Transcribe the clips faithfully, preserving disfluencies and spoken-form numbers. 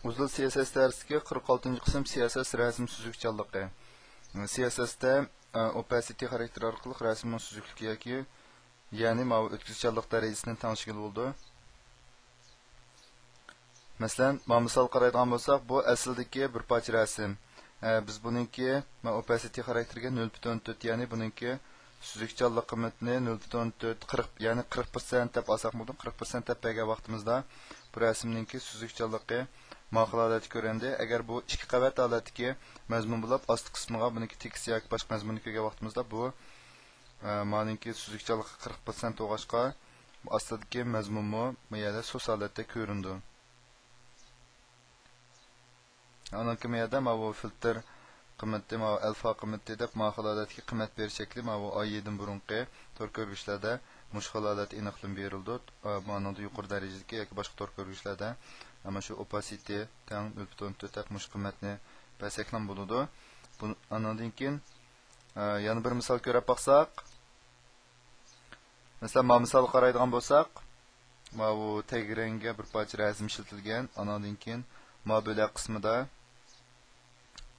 بۇزۇل سىي ئېس ئېس دەرسلىكى قىرىق ئالتىنچى قىسىم، سىي ئېس ئېس رەسىم سۈزۈكچانلىقى. سىي ئېس ئېس دە ئوپاسىتى خاراكتېرى ئارقىلىق رەسىمنىڭ سۈزۈكلۈكى ياكى، يەنى ماۋۇ ئۆتكۈزۈشچانلىق دەرىجىسىنى تەڭشىگىلى بولىدۇ. مەسىلەن، مانا مىسال قارايدىغان بولساق، بۇ ئەسلىدىكى بىر پارچە رەسىم. ئە، بىز بۇنىڭكى، مانا ئوپاسىتى خاراكتېرىگە نۆل پۈتۈن ئون تۆت، يەنى بۇنىڭكى سۈزۈكچانلىق قىممىتىنى نۆل پۈتۈن ئون تۆت، قىرىق، يەنى قىرىق پىرسەنت دەپ ئالساق بولىدۇ. قىرىق پىرسەنت دەپ بەرگەن ۋاقتىمىزدا، بۇ رەسىمنىڭكى سۈزۈكچانلىقى ماقۇل ھالەتتە كۆرۈندى. ئەگەر بۇ ئىككى قەۋەت ھالەتتىكى مەزمۇن بولۇپ، ئاستى قىسمىغا بۇنىڭكى تېكىست ياكى باشقا مەزمۇننى كۆرگەن ۋاقتىمىزدا، بۇ، ئە، مانىڭكى سۈزۈكچانلىقى قىرىق پىرسەنت بولغاچقا، ئاستىدىكى مەزمۇنمۇ بۇ يەردە سۇس ھالەتتە كۆرۈنىدۇ. ئانىڭكى مۇ يەردە ماۋۇ فىلتىر قىممىتى، ماۋۇ ئەلفا قىممىتى دەپ ماقۇل ھالەتتىكى قىممەت بېرىش شەكلى ماۋۇ ئايىدىن بۇرۇنقى تور كۆرگۈچلەردە مۇشۇ خىل ھالەتتە ئېنىقلىما بېرىلىدۇ. ئە، مانىڭدا يۇقىرى دەرىجىدىكى ياكى باشقا تور كۆرگۈچلەردە، ئەمما شۇ ئوپاسىتى تەڭ نۆل پۈتۈن ئون تۆت دەپ مۇشۇ قىممەتنى بەرسەكلا بولىدۇ. بۇ، ئانىڭدىن كېيىن، ئە، يەنە بىر مىسال كۆرۈپ باقساق. مەسىلەن، مانا مىسالغا قارايدىغان بولساق، ماۋۇ تەگرەڭگە بىر پارچە رەسىم ئىشلىتىلگەن. ئاناندىن كېيىن ما بۆلەك قىسمىدا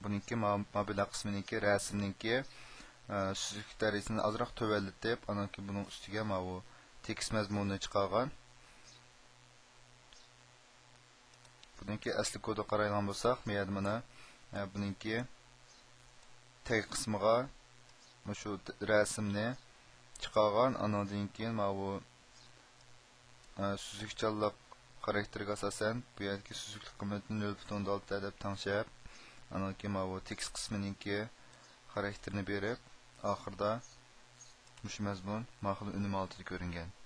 بۇنىڭكى ما، ما بۆلەك قىسمىنىڭكى رەسىمنىڭكى، ئە، سۈزۈكلۈك دەرىجىسىنى ئازراق تۆۋەنلىتىپ، ئانان كېيىن بۇنىڭ ئۈستىگە ماۋۇ تېكىست مەزمۇنىنى چىقارغان. بۇنىڭكى ئەسلى كودىغا قارايدىغان بولساق، بۇ يەردە مانا، ئە، بۇنىڭكى تەگ قىسمىغا مۇشۇ رەسىمنى چىقارغان. ئانىڭدىن كېيىن ماۋۇ، ئە، سۈزۈكچانلىق خاراكتېرىگە ئاساسەن، بۇ يەردىكى سۈزۈكلۈك قىممىتىنى نۆل پۈتۈن ئالتە دەپ تەڭشەپ، ئانىڭدىن كېيىن ماۋۇ تېكىست قىسمىنىڭكى خاراكتېرىنى بېرىپ، ئاخىرىدا مۇشۇ مەزمۇن ماخىل ئۈنۈم ھالىتىدە كۆرۈنگەن.